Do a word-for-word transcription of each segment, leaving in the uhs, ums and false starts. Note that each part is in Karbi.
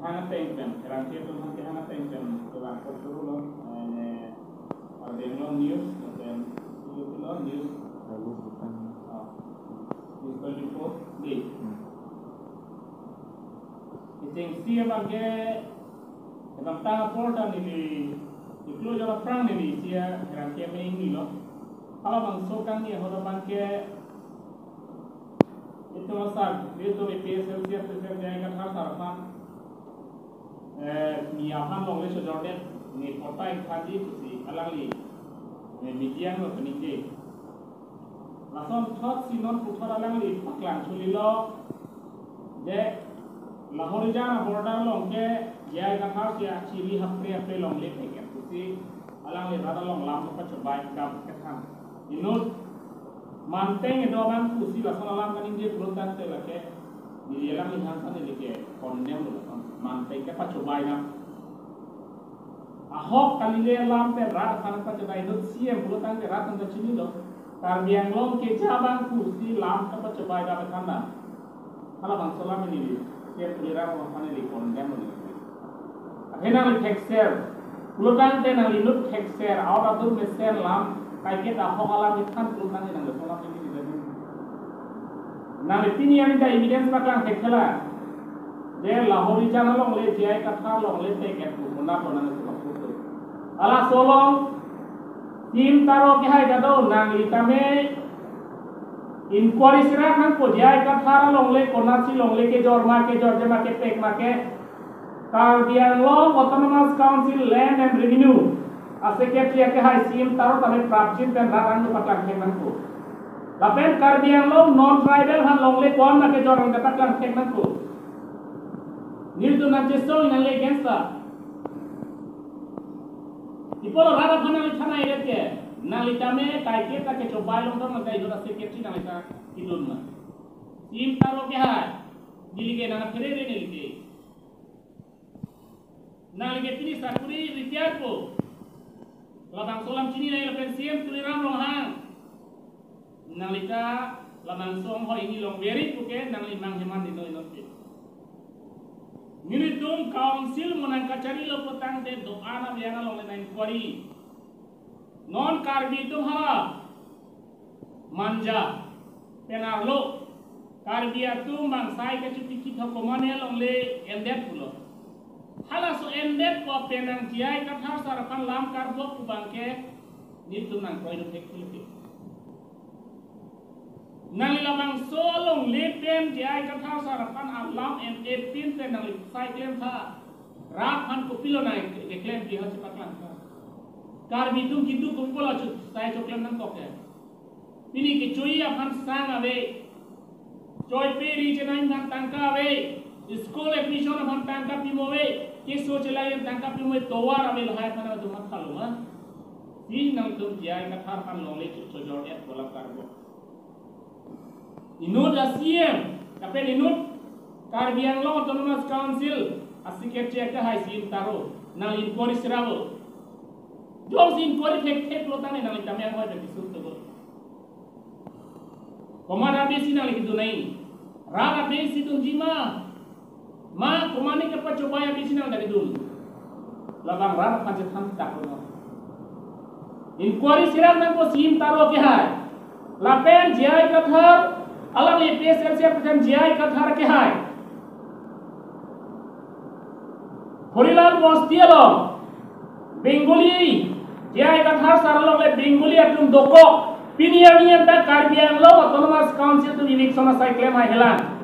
Hang ateng pen, kerang ke tu hang ke hang ateng pen, kerang ko tu lo, eh, ne, Karbi Anglong news, lapen, tu tu lo news. Lalu bukan. Oh. News twenty-four, di. Hmm. Isi abang ke, abang tang apor ta neli, iklo jala prang neli isi a, kerang ke me ing ni lo. Halabangso kangni ahut abang ke, itum asak, itum A P H L C a president J I Kathar sar aphan, eh, mi aphan longle chojordet, ne kota ingthan di pusi alangli, eh, media along peningje. Lason thot si non puthot alangli paklang chuli lo, je Lahorijan a-border along ke J I Kathar si achiri hapre hapre longle peket pusi alangli rat along lam kepachobei dam kethan. Inut Manteng kedo abang pusi lason alam kaningje pulo tangte lake, neli alangli hangsan neli ke condemn lo lason. Manteng kepachobei dam. Ahok kali le lam pen rat aphan kepachobei, inut C M pulo tangte rat aphan ta chinilo. Karbi Anglong keja abang pusi lam kepachobei dam kethan dam. Halabangso alam neli, C M Tuliram Ronghang aphan neli condemn lo. Athe nangli thekser, pulo tangte nangli inut thekser, out of the mesen lam, kaike ta ahok alam kethan pulo tangte nangli alam neli neli. Nangli pini arni ta evidence paklang thekthela. Je Lahorijan alongle J I Kathar longle peket pu konat lo nangli supak putu. Halaso along, C M Taro kehai ta do, nangli tame inquiry serak nangpo J I Kathar alongle konatsi longle kejor ma kejorje ma kepek ma ke. Karbi Anglong Autonomous Council Land and Revenue a-secretary akehai C M Taro tame prapjin pen rat angno paklang thek nangpo. Lapen Karbi Anglong non-tribal aphan longle ko-an ma kejor nang paklang thek nangpo. Nelitum nangchesong nangli against ta. Ipo lo rat aphan nangli thana iret ke, nangli tame kaike ta kechobei long tong nang kai dora secretary nangli ta idun ma. C M Taro kehai, neli ke nang pherere neli ke. Nangli ke pini sakuri retire po. Labangso alam chinine lapen C M Tuliram Ronghang. Nangli ta labangso anghoi hini long veri puke nangli mang heman dino inut ke. Nelitum council mo nangkachari lo pu tangte do-an abiang alongle nang inquiry. Non Karbi atum ha Manja pen arlo Karbi atum bang sai kachepikit ha komane alongle endet pulo. Halaso endet pu penang J I Kathar sar aphan lam karbok pu bangke nelitum nangkroi dun thek pulo ke. Nangli labangso alongle pen J I Kathar sar aphan alam en epin pen nangli sai klem tha. Rat aphan kopilo nang keklem pi ha chepaklang tha. Karbi atum kitu kumpol achu sai choklem nangkok ya. Pini kechui aphan sang ave. Choi pe ri chenai aphan tangka ave. School admission aphan tangka pimo ave. Keso chelai tangka pimo ave. Tovar ave lahai aphan ave tumat kalunga. Si nangtum J I Kathar aphan longle chojor et bola karbo. Inut a-C M, lapen inut Karbi Anglong Autonomous Council a-secretary akehai C M Taro, nang inquiry sirabo. Jongsi inquiry thekthek lo tangte nangli tame anghoi pen kisuk togo. Komat abisi nangli kedun nai. Rat abisi dunji ma. Ma, komane kepachobei abisi nang dari dun. Labang rat aphan chethan tak lo. Inquiry serak nangpo C M Taro kehai. Lapen J I Kathar, alangli A P H L C a president J I Kathar kehai. Horilal Bosti along Bengali, J I Kathar sar alongle Bengali atum dokok, pini arni anta Karbi Anglong Autonomous Council atum eviction asai klem hai helang.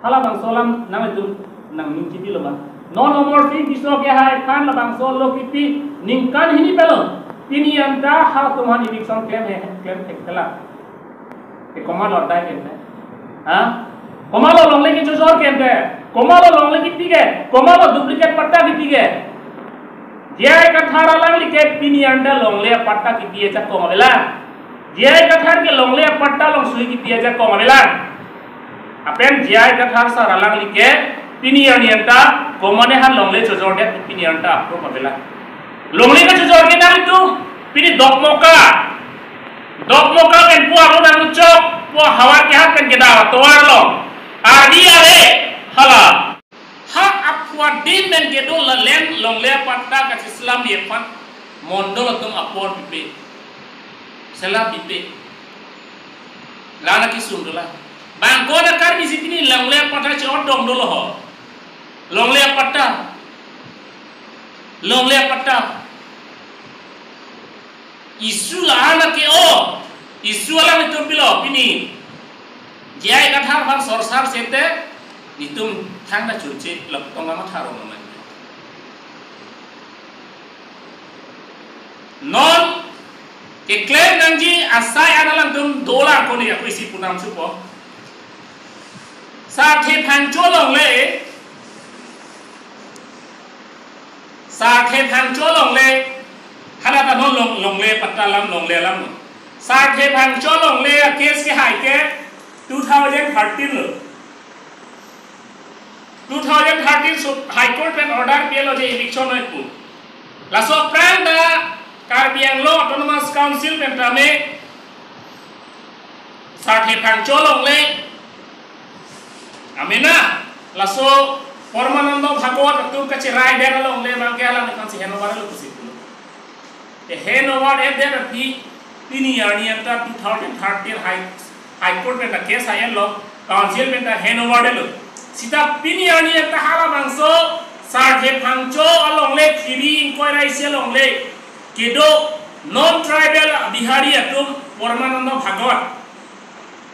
Halabangso alam nanglitum nangning chipilo ma. Non Amarsing Tisso kehai aphan labangso lo kipi ningkan hini pelo. Pini anta halatum aphan eviction klem he, klem thek thela. Ke komat lo dai kente. Ha? Komat lo longle kechojor kente. Komat lo longle kipi ke. Komat lo duplicate patta kipi ke. J I Kathar alangli ke pini anta longle patta kipi ajakong avelang. J I Kathar ke longle patta along sui kipi ajakong avelang. Lapen J I Kathar sar alangli ke pini arni anta komane aphan longle chojor det pini anta apro avelang. Longle kechojor ke nangtum pini Dokmoka. Dokmoka pen puar lo nang chok, puar Howraghat pen kedam atovar lo. Ardi are hala. Ha Din pen kedo la land longle apatta kacheslam aphan mondol atum apor pipe. Sela pipe. Lana kesung dola. Bangkona Karbi si pini longle apatta che-otdong dolo ho. Longle apatta. Longle apatta. Issue la-an ke-o. Issue alanglitum pilo pini. J I Kathar aphan sorsar sete, netum thangta chunche, lok tong ama tharo naman. Non keklem nangji asai an alangtum dolar koni aku isi punam supo. Sarthe Phangcho longle, Sarthe Phangcho longle, hala ta non long, longle apatta alam, longle alam. Sarthe Phangcho longle a case kehai ke two thousand thirteen lo. Two thousand thirteen so High Court pen order pilo je eviction noi pu. Laso aphrang ta Karbi Anglong Autonomous Council pen tame Sarthe Phangcho longle amena laso Parmananda Bhagawat atum kacherai der alongle abang ke alangliphan si handover lo pusi pulo. Te handover et der aphi pini arni anta two thousand thirteen High, High Court pen ta case hai lo, Council pen ta handover lo. Seta pini arni anta halabangso Sarthe Phangcho alongle, Khiri ingkoi ra isi alongle kedo non-tribal Bihari atum Parmananda Bhagawat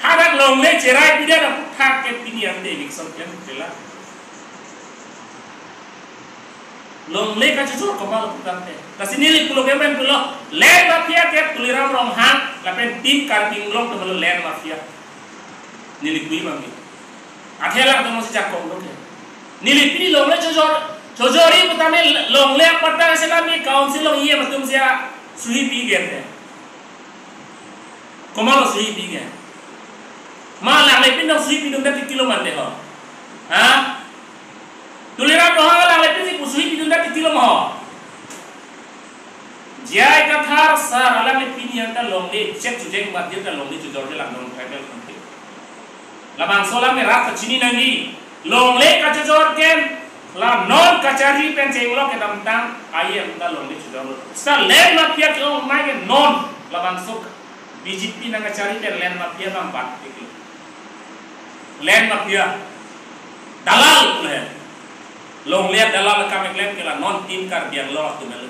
hadak longle cherai pidet aphuthak ke pini ante eviction klem tela. Longle kachechor komat lo putangte. Lasi neli pulo ke pen pulo, land mafia ke Tuliram Ronghang lapen Team Karbi Anglong atum lo land mafia. Neli pu-i abang ke. Athe alanglitum si jakong lo ke. Neli pini longle chojor, chojorji putangte longle apatta selam ke Council along E M atum si suhi pi ke te. Komat lo suhi pi ke? Ma alanglipin dong suhi pidun ta titi lo mante ho. Ha? Tuliram Ronghang alanglipin si pu suhi pidun ta titi lo ma ho. J I Kathar sar alanglipin anta longle chek chujeng bat dia ta longle chojor je lang non-tribal kante. Labangso alam ke rat kachini nangji. Longle kachojor ken la non kachari pen chenglok kedamtang aye anta longle chojor. Seta land mafia ke-ong mai ke non labangso B J P nangkachari pen land mafia abang bat tiki. Land mafia. Dalal le. Longle dalal kam keklem ke la non Team Karbi Anglong atum lo.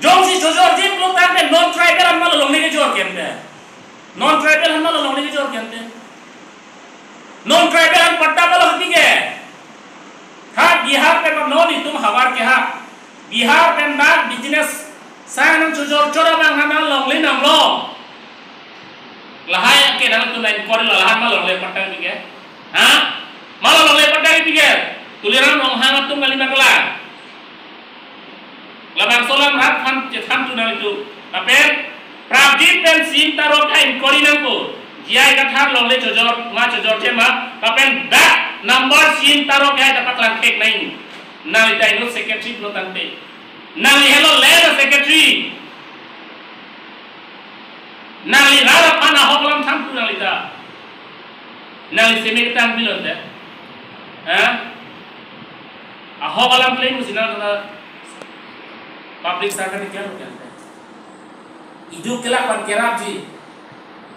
Jongsi chojorji pulotangte non-tribal an ma lo longle kejor kente. Non-tribal an ma lo longle kejor kente. Non-tribal an patta ma lo happy ke. Ha Bihar pen non itum havar ke ha. Bihar pen bang business sang nangchojor chor abang ha nang longle nanglo. Lahai ke nangtum nang inquiry lo, lahai ma longle patta happy ke. Ha? Ma lo longle patta happy ke. Tuliram Ronghang atum kali ma kelang. Labangso alam rat aphan chethan tu nang itu. Lapen prapjin pen C M Taro ke inquiry nangpo. J I Kathar longle chojor ma chojorche ma. Lapen dak number C M Taro ke ta paklang thek nang. Nangli ta inut secretary pulotangte. Nangli helo land secretary. Nangli rat aphan ahok alam than tu nangli ta. Nangli seme ketang bilon te. Ha? Ahok alam klem musi nang ta public servant ke lo kan te. Idu kelak wan kerapji.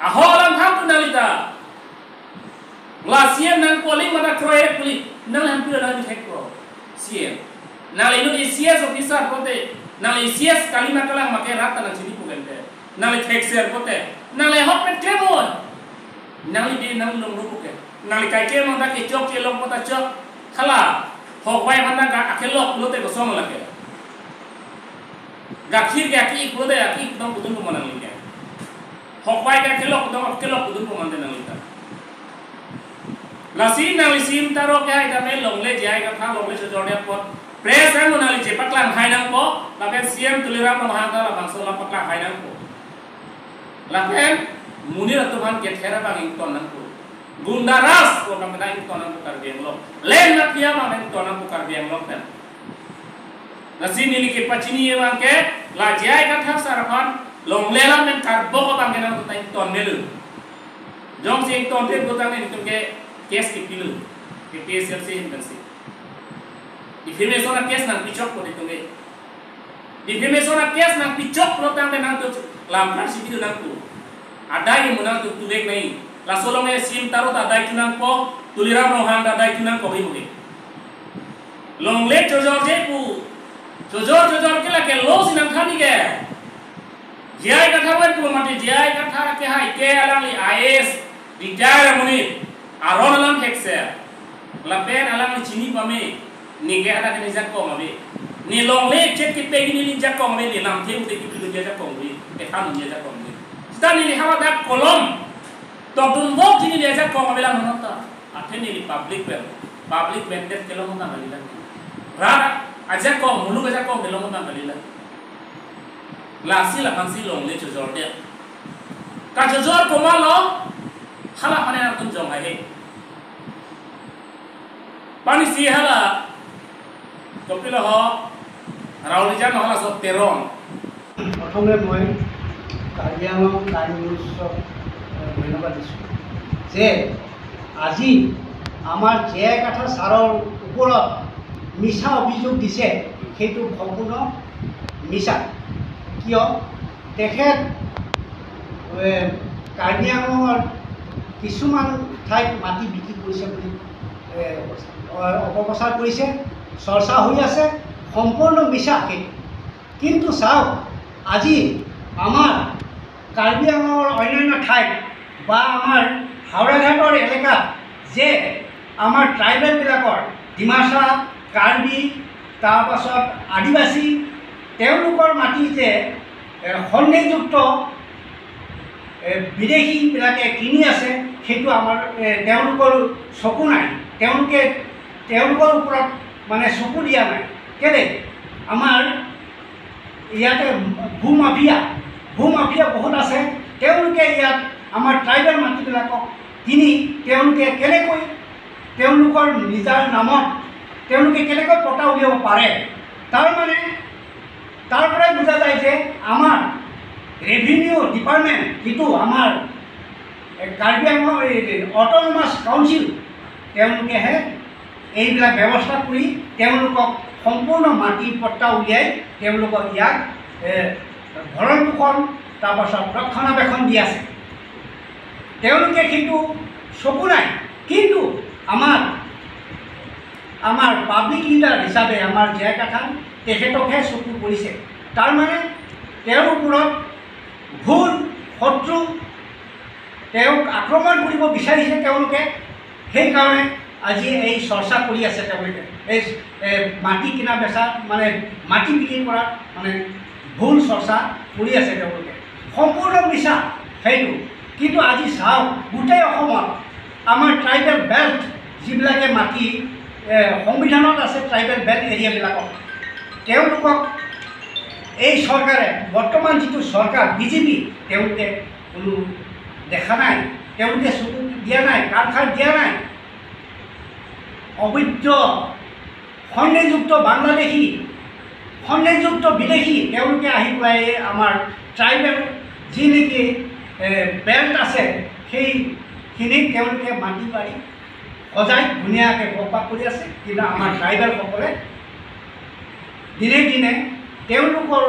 Ahok alam than tu nangli ta. La C M nangpo, aling mata kroe puli. Nang hampir nang dithek pro C M. Nangli inut A C S officer pulote. Nangli A C S kali ma kelang ma ke rat ta nangchinipo kente. Nangli thekser pulote. Nangli ahok pen klem o. Nangli di nang longlo puke. Nangli kaike mangta kechok chelong puta chok. Hala. Hok vai mana ga akelok pulote kosong lake. Gakhir ke aki-ik pulote aki-ik dong pudunpo ma nangli ke. Hok vai ke akelok dong akelok pudunpo mante nangli ta. Lasi nangli C M Taro ke hai tame longle J I Kathar longle chojor dia apot. Press ang nangli je paklang hai nangpo. Lapen C M Tuliram Ronghang ta labangso alam paklang hai nangpo. Lapen monit atum aphan kether abang ington nangpo. Gunda Raj ko kam kedai ington nangpo Karbi Anglong. Land mafia abang ington nangpo Karbi Anglong pen. Lasi neli kepachini abang ke, la J I Kathar sar aphan longle alam pen karbok abang ke nangtum ta ington melo. Jongsi ingtonte putangte netum ke case kepilo. Ke P S L C hin pensi. Defamation a case nangpichok pon itum ke. Defamation a case nangpichok pulo tangte nangtum lam kar si pidu nangtum. Adai ke mo nangtum tuvek nai. Laso along e C M Taro ta adai thu nangpo, Tuliram Ronghang ta adai thu nangpo hi mo ke. Longle chojor je pu. Chojor chojor ke lake lo si nangthan ni ke. J I Kathar pen pu mate J I Kathar ke hai ke alangli I A S retire amonit. Aron alam thekse. Lapen alangli chini pame. Ne ke ada kene jakong ave. Ne longle chet kepegi neli jakong ave, ne lamthe ute kepidunji jakong ave. Kethandunji jakong ave. Seta neli hadak kolom tokdun bok chini neli jakong ave lang non ta. Athe neli public pen, public mandate kelong ta kalilang. Rat ajakong, muluk ajakong kelong ta kalilang. Lasi laphan si longle chojor dia. Kachojor komatlo, hala aphan nangtum jong hai he. Pani si hala, kopilo ho, Raul Rijang halaso Teron. প্ৰথমে মই কাৰ্বি আংলং টাইম নিউজক, এ, ধন্যবাদ দিছোঁ যে আজি আমাৰ J I Kathar ছাৰৰ ওপৰত মিছা অভিযোগ দিছে, সেইটো সম্পূৰ্ণ মিছা। কিয়? তেখেত, এ, কাৰ্বি আংলঙৰ কিছুমান ঠাইত মাটি বিক্ৰী কৰিছে বুলি, এ, অ-, অপপ্ৰচাৰ কৰিছে, চৰ্চা হৈ আছে, সম্পূৰ্ণ মিছা সেইটো। কিন্তু চাওক, আজি আমাৰ কাৰ্বি আংলঙৰ অন্যান্য ঠাইত বা আমাৰ হাওৰাঘাটৰ এলেকাত যে আমাৰ ট্ৰাইবেলবিলাকৰ, ডিমাচা, কাৰ্বি, তাৰপাছত আদিবাসী, তেওঁলোকৰ মাটি যে, এ, সন্দেহযুক্ত, এ, বিদেশীবিলাকে কিনি আছে, সেইটো আমাৰ, এ, তেওঁলোকৰ চকু নাই। তেওঁলোকে, তেওঁলোকৰ ওপৰত মানে চকু দিয়া নাই। কেলে? আমাৰ ইয়াতে ভূ মাফিয়া, ভূ মাফিয়া বহুত আছে। তেওঁলোকে ইয়াত আমাৰ ট্ৰাইবেল মাটিবিলাকক কিনি তেওঁলোকে কেনেকৈ তেওঁলোকৰ নিজৰ নামত তেওঁলোকে কেনেকৈ পট্টা উলিয়াব পাৰে? তাৰ মানে, তাৰ পৰাই বুজা যায় যে আমাৰ ৰেভিনিউ ডিপাৰ্টমেণ্ট, যিটো আমাৰ, এ, কাৰ্বি আংলং, এই, এই অট'নমাছ কাউন্সিল, তেওঁলোকেহে এইবিলাক ব্যৱস্থা কৰি তেওঁলোকক সম্পূৰ্ণ মাটি পট্টা উলিয়াই তেওঁলোকক ইয়াক, এ, ভৰণ পোষণ, তাৰপাছত ৰক্ষণাবেক্ষণ দি আছে। তেওঁলোকে কিন্তু চকু নাই, কিন্তু আমাৰ, আমাৰ পাব্লিক লিডাৰ হিচাপে আমাৰ জে আই কাথাৰ তেখেতকহে চকু পৰিছে। তাৰমানে তেওঁৰ ওপৰত ভুল শত্ৰু, তেওঁক আক্ৰমণ কৰিব বিচাৰিছে তেওঁলোকে। সেইকাৰণে আজি এই চৰ্চা কৰি আছে তেওঁলোকে, এই, এ, মাটি কিনা বেচা, মানে মাটি বিক্ৰী কৰা, মানে ভুল চৰ্চা কৰি আছে তেওঁলোকে। সম্পূৰ্ণ মিছা সেইটো। কিন্তু আজি চাওক, গোটেই অসমত আমাৰ ট্ৰাইবেল বেল্ট যিবিলাকে মাটি, এ, সংবিধানত আছে ট্ৰাইবেল বেল্ট এৰিয়াবিলাকক, তেওঁলোকক এই চৰকাৰে, বৰ্তমান যিটো চৰকাৰ বি জে পি, তেওঁলোকে কোনো দেখা নাই, তেওঁলোকে চকু দিয়া নাই, কাণসাৰ দিয়া নাই। অবৈধ, সন্দেহযুক্ত বাংলাদেশী, সন্দেহযুক্ত বিদেশী, তেওঁলোকে আহি পেলাই আমাৰ ট্ৰাইবেল যি নেকি, এ, বেল্ট আছে, সেইখিনিত তেওঁলোকে মাটি বাৰী সজাই ধুনীয়াকৈ বসবাস কৰি আছে। কিন্তু আমাৰ ট্ৰাইবেলসকলে দিনে দিনে তেওঁলোকৰ,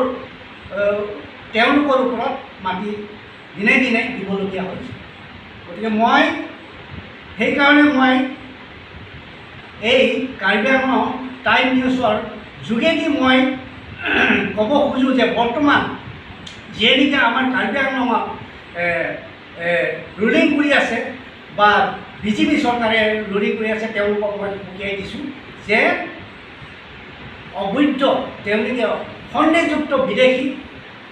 এ, তেওঁলোকৰ ওপৰত মাটি দিনে দিনে দিবলগীয়া হৈছে। গতিকে মই, সেইকাৰণে মই এই কাৰ্বি আংলং টাইম নিউজৰ যোগেদি মই ক'ব খোজো যে বৰ্তমান যিয়ে নেকি আমাৰ কাৰ্বি আংলঙত, এ, এ, ৰুলিং কৰি আছে বা বি জে পি চৰকাৰে ৰুলিং কৰি আছে, তেওঁলোকক মই সকীয়াই দিছোঁ যে অবৈধ, তেওঁলোকে সন্দেহযুক্ত বিদেশী,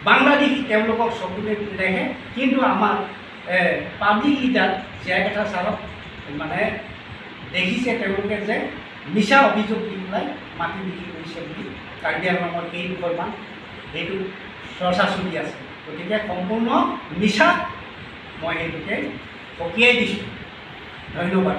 বাংলাদেশী, তেওঁলোকক চকুৰে নেদেখে। কিন্তু আমাৰ, uh, public leader J I Kathar ছাৰক মানে দেখিছে তেওঁলোকে যে মিছা অভিযোগ দি পেলাই মাটি বিক্ৰী কৰিছে বুলি কাৰ্বি আংলঙৰ কেইডোখৰমান সেইটো চৰ্চা চলি আছে। গতিকে সম্পূৰ্ণ মিছা, মই সেইটোকে সকীয়াই দিছোঁ। ধন্যবাদ।